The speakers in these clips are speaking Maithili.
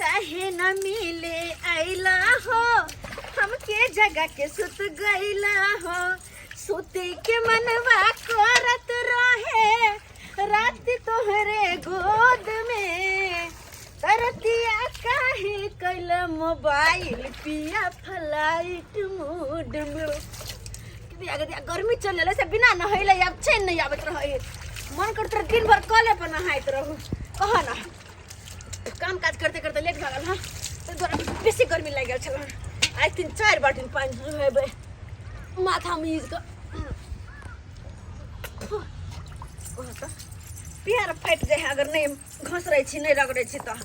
काहे न मिले आइला हो, हमके जगह के सुत गइला हो। सुते के मनवा करत रहे रात तोहरे गोद में, तरतिया काहे कैल मोबाइल पिया फ्लाइट मोड में। दिया दिया गर्मी चल गेलै से बिना नहैले आब चैन नहीं आबैत रहै। मन करत रहे दिन भर कले पर नहाइत रहू। कह ना, काम काज करते करते लेट भऽ गेल हँ, ताहि दुआरे बेसी गर्मी लागि गेल छल हँ। आइ 3-4 बाल्टीन पानि नहेबै माथा मीज कऽ। कह तऽ पएर फाटि जाइ है अगर नहि घसरै छी, नहि रगड़ै छी तऽ।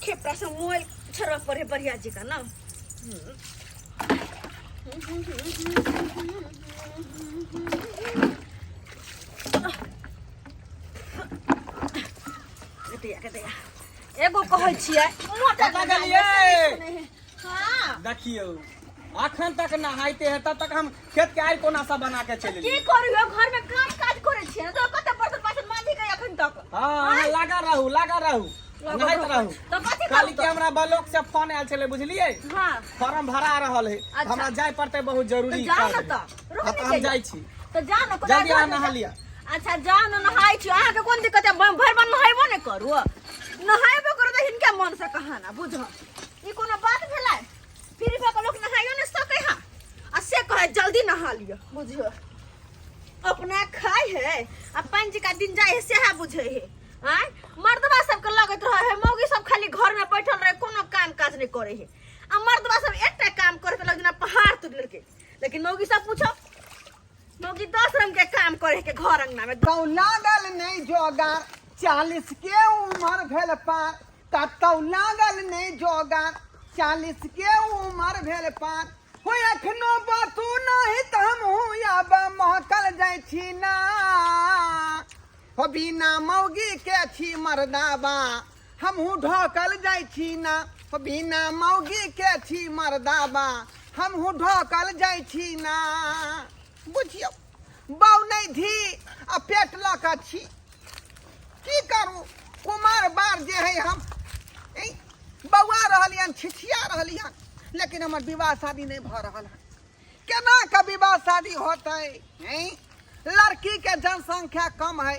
खेपरासँ मोबाइल छोड़बऽ पड़ै बढ़िया जकाँ ने। गदैया गदैया, एगो कहै छियै मोटर कतऽ लगा गेलियै? लिअ। हाँ। देखियौ, अखन तक नहाइते है तब तक हम खेत के आड़ि कोना सा बना के चलि की एलियै। करू यौ, घर में काम काज करै छियै ने तऽ कते बर्तन बासन मांजि के अखन तक। हाँ, अहाँ लागा रहू, लागा रहू, नहाइत रहू। तऽ कथी काली करू? के हमरा ब्लॉक से फोन आयल छलै, बुझलियै? हाँ। फॉर्म भरा रहल है। अच्छा। हमरा जाय पड़तै, बहुत तऽ जरूरी जाउ काज ने है। तऽ रुक हाँ, तऽ ने हम जाइए। जाइ छी। तऽ जाउ ने। जल्दी अहाँ नहा लिअ। अच्छा, जाउ ने, नहाय छी। अहाँके कोन दिक्कत है? भरि मन नहेबो नहि करू, नहेबो करू तऽ हिनके मन से कहाँ ना बुझ। ई कोनो बात भेलै? फ्री भऽ कऽ लोक नहाइयो नहि सकै है आ से कहै जल्दी नहा लिअ। बुझियौ, अपना खाय है आ पानि का दिन जाइ है सएह बुझै है। आँय, मर्दबा सबके लगैत रहे है मौगी सब खाली घर में बैठल रहे, कोनो काम काज नहि करे है, आ मर्दबा सब एकटा काम करे तऽ लग जेना पहाड़ टूट लेलकै। लेकिन मौगी सब पूछो, मौगी 10 रंग के काम करे के घर अंगना में। तौ लागल नहि जोगार, 40 के उमर भेल पार। तौ लागल नहि जोगार, 40 के उमर भेल पार। हो एखनो बातू नहि तऽ हमहूँ आब महकल जाइ छी ना। हो बिना मौगी के छी मर्दाबा, हमहूँ ढोकल जाइ छी ना। हो बिना मौगी के छी मर्दाबा, हमहूँ ढोकल जाइ छी ना। बुझियौ, बाउ नहि धी आ पेट लऽ कऽ छी, की करू? कुमार बार जे है हम ई, बौआ रहलियन, छिछिया रहलियन, लेकिन हमर विवाह शादी नहि भऽ रहल है। केना के विवाह शादी होतै? हैं? लड़की के जनसंख्या कम है,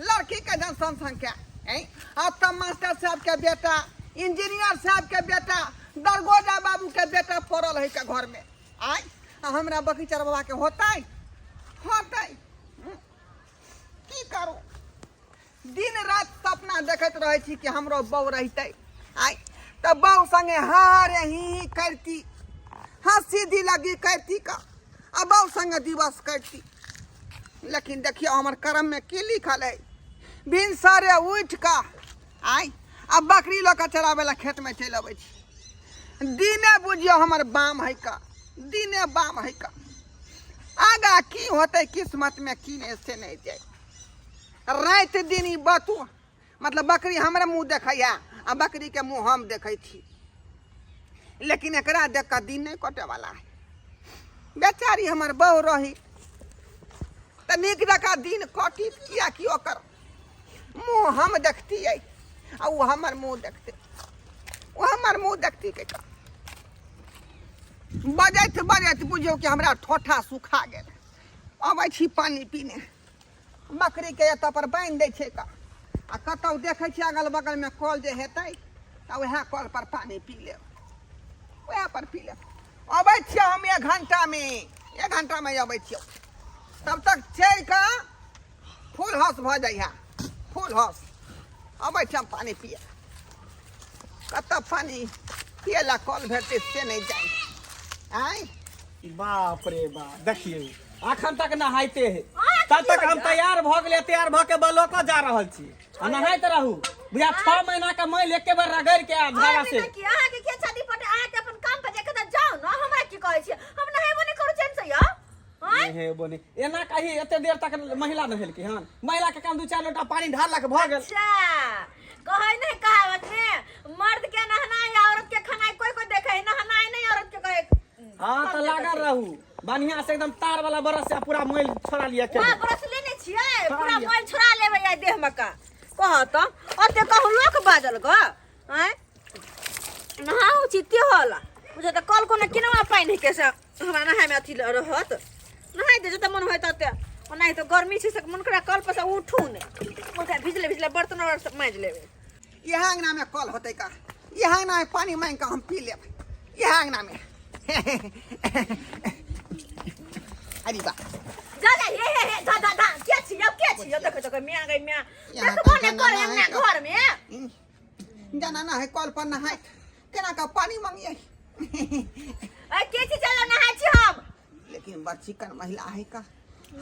लड़की के जनसंख्या हैं? अब तऽ मास्टर साहब के बेटा, इंजीनियर साहब के बेटा, दरगोजा बाबू के बेटा पड़ल है के घर में आय, आ हमरा बगीचा बाबा के होतै? होतै? की करू, दिन रात सपना देखैत रहै छी कि हमरो बहू रहितै आय तऽ बहू संगे हारे ही ही करती, हंसी दी लगी करती का, आ बहू संगे दिवस करती। लेकिन देखियौ हमर कर्म में की लिखल है। भिनसरे उठि कऽ आय आ बकरी लऽ कऽ चराबै लए खेतमे चलि अबै छी। दिने बुझियौ हमर बाम है का, दिने बाम है का। आगा की होतै किस्मत में की नहि से नहि जाय। राति दिन ई बतू मतलब बकरी हमरे मुँह देखैया आ बकरीके मुँह हम देखै छी, लेकिन एकरा देख कऽ दिन नहि कटैवला है। बेचारी हमर बहू रही तऽ नीक जकाँ दिन कटी, कियाकि ओकर मुँह हम देखतियै आ ओ हमर मुँह देखतै, ओ हमर मुँह देखती के का। बजैत बजैत बुझियौ कि हमरा ठोठा सुखा गेल। अबै छी पानि पीने, बकरीके एतऽ पर बान्हि दै छै का, आ कतहु देखै छियै अगल बगलमे कल जे हेतै तऽ उएह कल पर पानि पी लेब, उएह पर पी लेब। अबै छियै हम 1 घंटामे, 1 घंटामे अबै छियौ। तब तक चढ़ि कऽ फुल हाउस भऽ जाइए, फुल हाउस। अबै छी हम पानि पिए। कतऽ पानि पिए ला कल भेटतै से नहि जानि। आँय बाप रे बाप, देखियौ अखन तक नहाइते है तब तक हम तैयार भऽ गेलियै। तैयार भऽ के बलोको जा रहल छी आ नहाइत रहू बुझा। 6 महीना के मैल एके बेर रगड़ के आ झाड़ा से। की अहाँके के शादी पटे? अहाँके अपन काम पर जाके तऽ जाउ ने, हमरा की कहै छियै? हम नहेबो नहि करू चैन से यौ। आँय? नहेबो नहि, एना कही एते देर तक महिला नहेलकै हन? महिला के काम 2-4 लोटा पानी ढारलक, भऽ गेल। अच्छा, कहै नहीं कहावत में, मर्द के नहनाई औरत के खनाई कोई कोई देखे है, नहनाई नहीं औरत के कहे। हाँ, तऽ लागल रहू बढ़िया से एकदम तार वाला बरस से पूरा मैल छोड़ा लिअ के। वहाँ ब्रश लेने छियै? छोड़ा पूरा लिअ। मैल छोड़ा लेबै आइ देह में का। कह तऽ ओते कहूँ लोक बाजल ग। आँय, छी त्यो होला बुझ त कल कोनो किनवा पानि है के से हमरा नहाय में अथी रहत नहाय दे जते मन होय तते ओनाहि तो गर्मी छै से मन करा कल पर से उठू ने मन करा भिजले भिजले बर्तन और सब माजि लेबै। यहाँ अंगना में कल होते का, यहाँ अंगना में पानी मांग के हम पी लेब, यहाँ अंगना में। अरे बा जा जा हे हे हे जा जा जा के छी अब के छी देखो देखो मियां गई मियां यहाँ देखबो तऽ ने करे जाना अंगना है। घर में। जाना ना है कल पर नहाय केना का पानी मांगिए। ए के छी चलो नहाय छी हम। लेकिन बड़ चिकन महिला है का,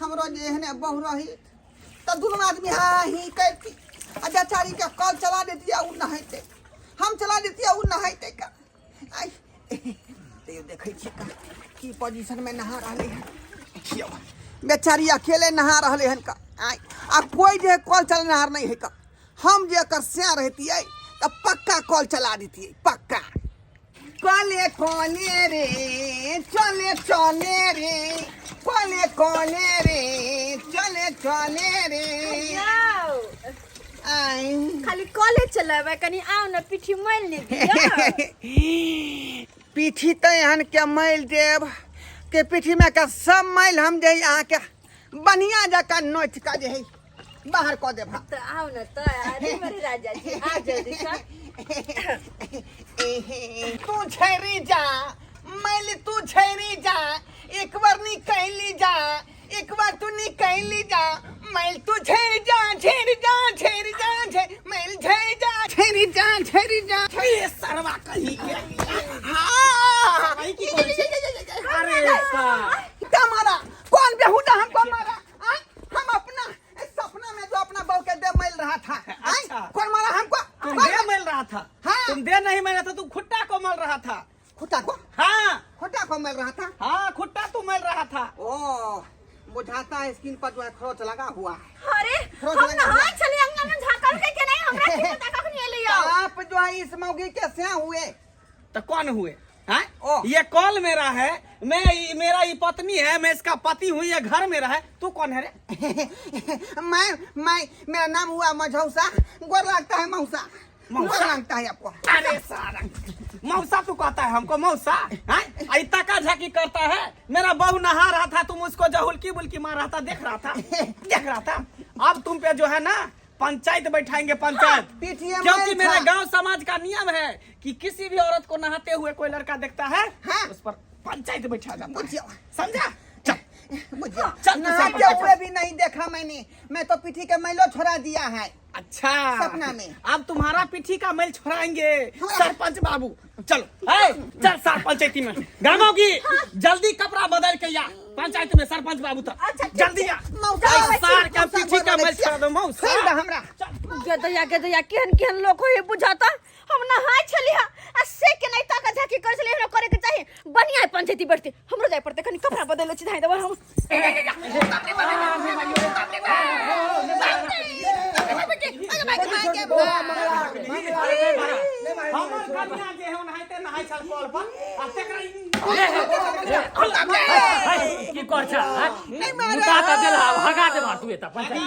हमरो जे एहने बहु रही त दुनू आदमी हाँ ही करती आ बेचारी के कल चला देती आ उ नहाइते, हम चला देती आ उ नहाइते का। आई तैयो देखै छी का की पोजीशन में नहा रहले हन। देखियौ बेचारी अकेले नहा रहले हन का। आई आ कोई जे कल चलनहार नहीं है का, हम जे एकर सिया रहतियै त पक्का कल चला देतियै पक्का। कले कले रे चले चले रे, कले कले रे चले चले रे। जाओ। आई खाली कॉलेज चलेबै कनी आउ ने पीठी मोलि ने दियौ। पीठी तऽ एहन के मैल देब के पीठी में के सब मैल हम जे अहाँके बढ़िया जकाँ नोचि कऽ जे है बाहर कऽ देब हम। तऽ आउ ने तऽ, अरे मेरे राजा जी आ जल्दी से। तू छैरी जा मैल, तू छैरी जा, एक बार निकली जा, एक बार तू निकली जा, मैल तू झेर जा झेर जा झेर जा झेर मैल झेर जा झेर जा झेर जा। ए सरवा कहीं के। हाँ। कहीं की करै छै? अरे सा क्या मारा कौन बेहुदा हमको मारा? आय? हम अपना सपना में जो अपना बहू के दे मिल रहा था। आय? अच्छा। कौन मारा हमको? तुम कौन दे मिल रहा था? हाँ। तुम दे नहीं मिल रहा था, तुम खुट्टा को मल रहा था। खुट्टा को? हाँ। खुट्टा को मल रहा था? हाँ, खुट्टा तू मल रहा था। ओ बुझाता है स्किन पर जो है खरोच लगा हुआ है। अरे खरोच हम लगा हुआ नहाय है। छलियै अंगना में झाकल के के नहीं, हमरा की पता कखनी एलै यौ। आप जो है इस मौगी के से हुए तो कौन हुए? हाँ? ओ। ये कॉल मेरा है, मैं मेरा ये पत्नी है, मैं इसका पति हूँ, ये घर मेरा है, तू कौन है रे? मैं मेरा नाम हुआ मझौसा, गोर लगता है मौसा, मौसा? गोर लगता है आपको। अरे सारा मौसा तू कहता है हमको मौसा? हाँ? इतना का झांकी करता है? मेरा बहू नहा रहा था, तुम उसको जो हुलकी बुलकी मार रहा था, देख रहा था, देख रहा था। अब तुम पे जो है ना पंचायत बैठाएंगे, पंचायत। हाँ, पीटीएम क्योंकि में मेरे था। गांव समाज का नियम है कि किसी भी औरत को नहाते हुए कोई लड़का देखता है, हाँ। उस पर पंचायत बैठा जाता है। बुझियो। समझा? चल। बुझियो। चल, तू नहाते सरपंच। हुए भी नहीं देखा मैंने, मैं तो पीठी के मैलो छोड़ा दिया है। अच्छा। सपना में। अब तुम्हारा पीठी का मैल छोड़ाएंगे हाँ। सरपंच बाबू। चलो, ए, चल सर पंचायती में गामो की जल्दी कपड़ा बदल के या पंचायत में सरपंच बाबू तक। अच्छा, ठीक जल्दी छै। आ। मौसा, ऐ सार के मौसा, पीठी का मैल छोड़ा दो मौसा। छोड़ दे हमरा। गदया गदया केहन केहन लोक होय बुझाता। हम नहाय छली हा आ से के नहीं ताका झाकी कर छली, हमरा करे के चाही बढ़िया पंचायती बैठते, हमरो जाय पड़ते कनी कपड़ा बदल छी धाई देब हम। हमर कन्या जे है ओनाहिते नहाय छल कल पर आ तेकरा की कर छ? मुता त देल हगा देबा तू एता पंचायत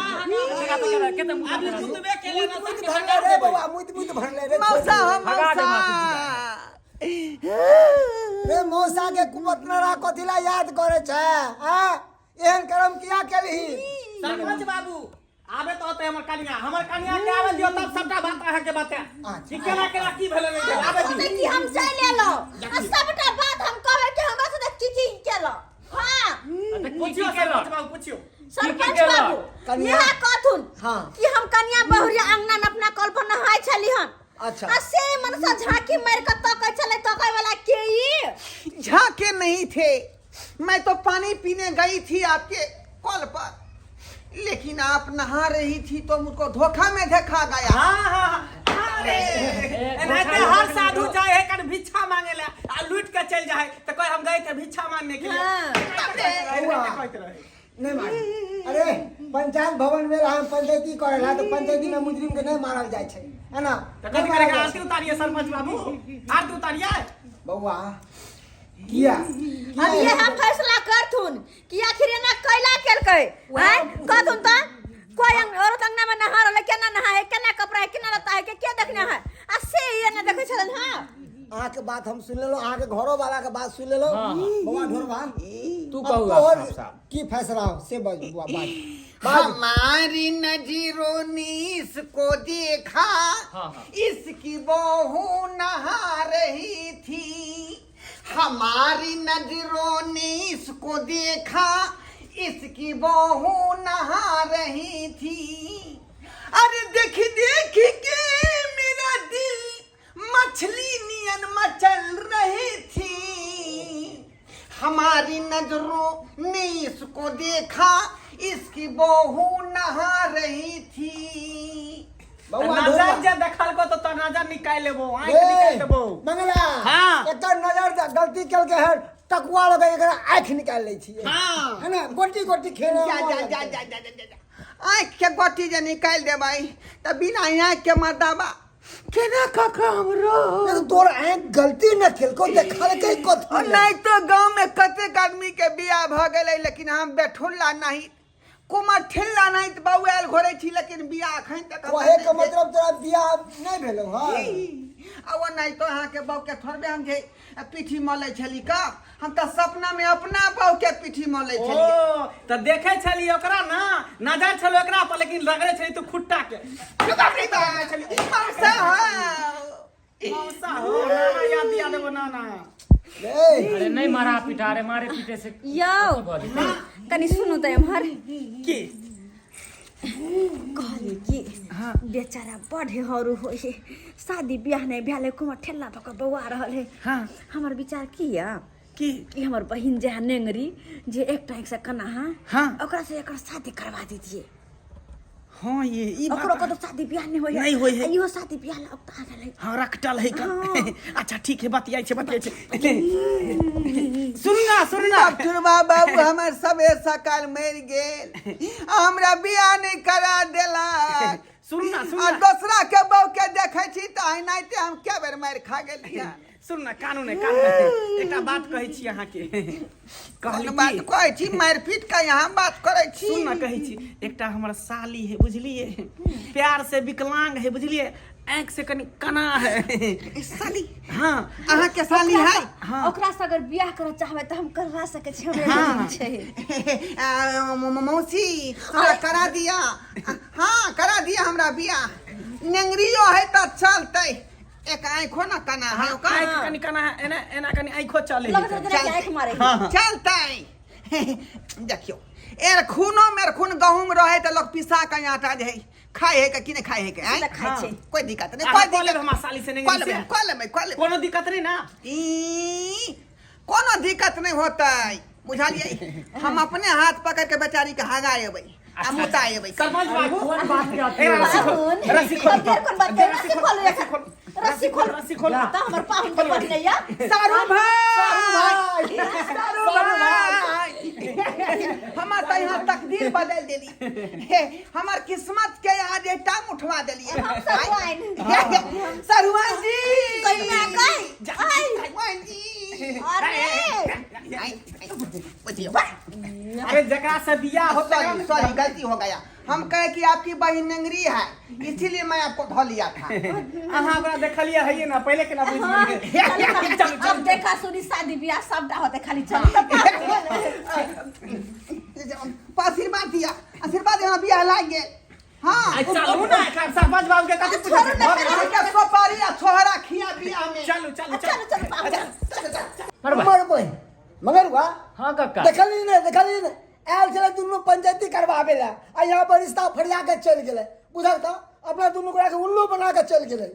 हगा त केना केते मुता अभी देला तू? मुतबे केले ना मुइत भरले रे बौआ, मुइत मुइत भरले रे। मौसा हो हगा दे मौसा। रे मौसा के कुमत नरा कथिला याद करे छै? आ एहन कर्म किया केलही? सरपंच बाबू आबे तो होते हमर कन्या, हमर कन्या के आवे दियो तब सबटा बात अहाँ के बताए कि केना केना की भेलै नहि भेलै। आबे दियो। कि हम चलि एलहुँ आ सबटा बात हम कहबै कि हमरा साथे की की केलहुँ। हाँ। त की पूछियो की केलक? सरपंच बाबू पूछियो। सरपंच केलक? बाबू कन्या? इएह कहथुन हाँ। कि हम कन्या बहुरिया अंगना में अपना कल पर नहाय छली हन। अच्छा। आ से मनसा झांकी मार के तकै छलै, तकै वाला के ई? झांके नहीं थे, मैं तो पानी पीने गई थी आपके कल पर, लेकिन आप नहा रही थी तो मुझको धोखा में देखा गया। हाँ, हाँ, हाँ। अरे एनाहिते हर साधु जाए है कन भिक्षा मांगे ला आ लूट के चल जाए तो कहे हम गए थे भिक्षा मांगने के लिए। हाँ। एनाहिते कहत रहे। नहीं मार। अरे पंचायत भवन में हम पंचायती करे ला तो पंचायती में मुजरिम के नहीं मारल जाय छै, है ना? तो कथी करे के आरती उतारिए सरपंच बाबू, आरती उतारिए। बौआ किया? अब ये हम फैसला करथुन कि आखिर एना कैला केलकै? आँय कहथुन त कोई औरत अंगना में नहा रहलै, केना नहाय है, केना कपड़ा है, केना लत्ता है, के के देखने है आ से एना देखै छलन। हां। अहाँके बात हम सुनि लेलहुँ, अहाँके घरो वाला के बात सुनि लेलहुँ। हाँ, हाँ। बौआ ढोरबा, तू अब कहू तोहर साफ साफ। की फैसला हो से बाज बौआ, बाज बाज। हमारी नजरों ने इसको देखा, हाँ, हाँ। इसकी बहू नहा रही थी। हमारी नजरों ने इसको देखा, इसकी बहू नहा रही थी। अरे देख देख के मेरा दिल मछली नियन मचल रही थी। हमारी नजरों ने इसको देखा, इसकी बहू नहा रही थी। बौआ नजर ढोरबा। जे देखलको तो नजर निकालि लेबो, आँखि ए, निकालि देबो। मंगला, हाँ। एकर नजर जे गलती केलकै हन, टकुआ लगे एकरा आँखि निकालि लै छियै। हाँ। है ना, गोटी गोटी खेले जा जा जा जा जा जा जा। आँखि के गोटी जे निकालि देबै तऽ बिना आँखि के मरदाबा केना कऽ कऽ हमरो। तोर आँखि गलती न केलको, देखलकै कथी लए? नहि तऽ गाँव में कतेक आदमी के बियाह भऽ गेलै, लेकिन हम बेठुल्ला नहीं कुमर ठिल्ला नहीं तऽ बौआयल घोरै छी, लेकिन बियाह अखन तक हमर कहे के नहि भेल। मतलब तोरा बियाह नहि भेलौ हँ? आ ओ नहि तऽ अहाँके बौके थोड़बे हम जे पीठी मलै छली का, हम तऽ सपना में अपना बौके पीठी मलै ओ छलियै। तऽ देखै छली ओकरा ना, नजर छलो ओकरा पर, लेकिन रगड़ै छली तू खुट्टा के। मौसा हो। मौसा हो, नाना याद दिया देबो नाना। ए, अरे नहीं मारा पीटा, अरे मारे पीटे से यौ भऽ जेतै? कनि सुनू तऽ एम्हर। की? कहली कि बेचारा बड़ हरू होइ है, शादी बियाह नहीं भेल है, कुमार ठेला भऽ कऽ बौआ रहल है। हाँ। हमर विचार की यऽ की? कि हमर बहिन जे है नेंगरी, जे एकटा एक से कना है, हाँ। ओकरा से एकर शादी करवा दीजिए। हाँ, ये ई बात ओकरो कतौ शादी बियाह नहीं होय है। नहीं होय है। आ इहो शादी बियाह ला उकता गेलै। हाँ, रखटल है का। हाँ। अच्छा ठीक है, बतियाइ छै, बतियाइ छै। सुन ना, सुन ना। डॉक्टरवा बाबू, हमर सबे सकाल मरि गेल, आ हमरा बियाह नहि करा देलक। सुन ना, सुन आ ना। दोसरा के बहू के देखै छी तऽ एनाहिते हम कए बेर मारि खा गेलियै। सुन ना, कानू नहि, कानू नहि, एकटा बात कहै छी अहाँके। कहली कोन बात की? कहै छी? मारि पीट के यहाँ बात करै छी? सुन ना, कहै छी, एकटा हमर साली है, बुझलिए, प्यार से विकलांग है, बुझलिए, आँखि से कनि कना है। साली? हाँ। अहाँके साली है? हाँ। ओकरा से अगर बियाह करऽ चाहबै तऽ हम करवा सकै छी, हमरे हाँ। बहिन छै। आ, मौसी, हमरा करा दिया। हाँ, करा दिया हमरा बियाह। नेंगरियो है तऽ चलतै, एक आँखो न कना है ओकर। आँखि कनि कना है, एना एना कनि आँखो चले है। लगत रहै जेना आँखि मारे है। हाँ। चलतै। देखियौ, एरखुनो मेरखुन गहूम रहे तऽ लोक पिसा के आटा जे है खाय है के कि नहि खाय है के? आँय? से तऽ खाइ छै। कोई दिक्कत नहि, अहाँ कोई कऽ लेब दिक्कत। हमरा साली से कऽ नेंगरी लेबै, से? कऽ लेबै, कऽ लेबै। कोनो दिक्कत नहि ना? ई, कोनो दिक्कत नहि होतै, बुझलियै? हम अपने हाथ पकड़ के बेचारी के हगा एबै आ मुता एबै। सरपंच बाबू, कोन बात के अथी ए, रस्सी खोल, पाहुन, रस्सी खोल। तब फेर कोन बात के? रस्सी खोलू रस्सी एखन। खोल, रस्सी खोल। रस्सी खोल। तऽ हमर पाहुन के पढ़ने या। सारू भाई, सारू भाई, हमर तऽ यहाँ तकदीर बदल देली। हे, हमर किस्मत के यहाँ जे टांग उठवा देलिए। हम सरुआइन। सरुआइन जी। कहिया कहि? आइ। सरुआइन जी। अरे आई, आई, बुझियौ। अरे जकरा से बियाह होतै। सॉरी सॉरी, गलती हो गया। हम कहे कि आपकी बहन नंगरी है, इसीलिए मैं आपको धो लिया था। अहाँ ओकरा देखलियै हइए ना पहिले, केना बुझि हाँ, गेलियै? चलू, चलू, अब देखा सुनी शादी बियाह सबटा होतै, खाली चलू तऽ पाहुन। आशीर्वाद दिया, आशीर्वाद। यहाँ बियाह लाग गेल। हाँ। आइ चलू ना, एकरा सरपंच बाबू के कथी पूछै छोड़ू ना, छै? अहाँके सोपारी आ छोहरा खिया बियाह में। चलू चलू। चलू चलू पाहुन, चलू। मरबा। मरबै मगर हुआ। हाँ कक्का। देखली ने, देखली ने, आयल छलै दुनू पंचायती करबाबै लए आ यहाँ पर रिश्ता फरिया के चलि गेलै। बुझल तऽ अपना दुनू गोरा के उल्लू बना के चलि गेलै।